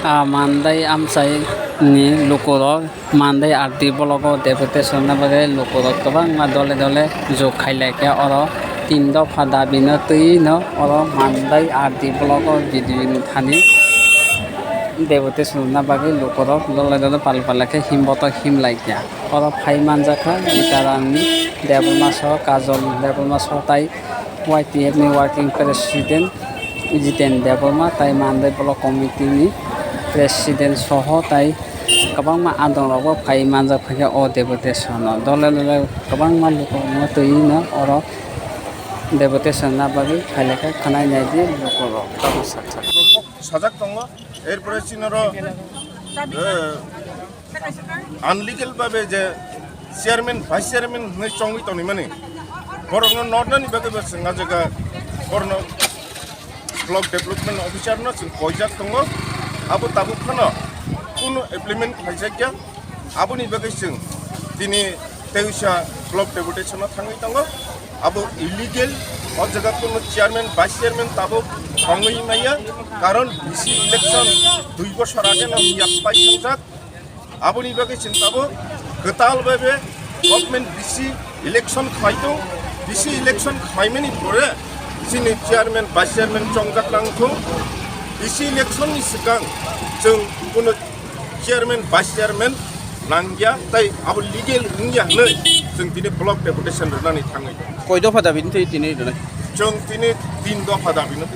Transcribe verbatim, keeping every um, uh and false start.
Ah, Mandai amchai ni lukurok Mandai R D block o deputation na bagwi lukurok kwbangma dole dole jok khailai kha. Oro tin dopha dabi no twi no oro Mandai R D block o B D O ni thani deputation na bagwi lukurok dole dole pal pal khe him boto him lai kha. Oro phai manjak kha Gitaran ni Debbarma soho, Kajol Debbarma soho tai Y T F ni working president Jiten Debbarma tai Mandai block committee ni president soho tai kwbangma adong rok bo phai manjak phaikha o deputation o. Dole dole kwbangma lukurok no twi no oro deputation na bagwi khailai kha. Khwnai nai di lukurok tamo sak sak. Sajak tongo, erpore chinoro, eh, unlegal babe je chairman, vice chairman hwnwi chongwi tongmani, borokno nornani bagwi bo chwng a jaga borokno block development officer no chwng koijak tongo, abo tabuk phano kunu implement khlaijakya. Aboni bagwi chwng tini teisa block deputation o thangwi tongo. Abo illegal, o jaga kunu chairman, vice chairman tabuk thangwi maya, karon B C election dui bosor age no miya pai thangjak. Aboni bagwi chwng tabuk kwtal bai be government B C election khlai tong, B C election khlaimani pore chini chairman, vice chairman chongjak nang thung. B C election ni swkang chwng kunu chairman, vice chairman nangya, tai abo legal wngya hwnwi chwng tini block deputation rwnani thangwi. Koi dopha dabi ni twi tini rwnai? Chwng tini tin dopha dabi no.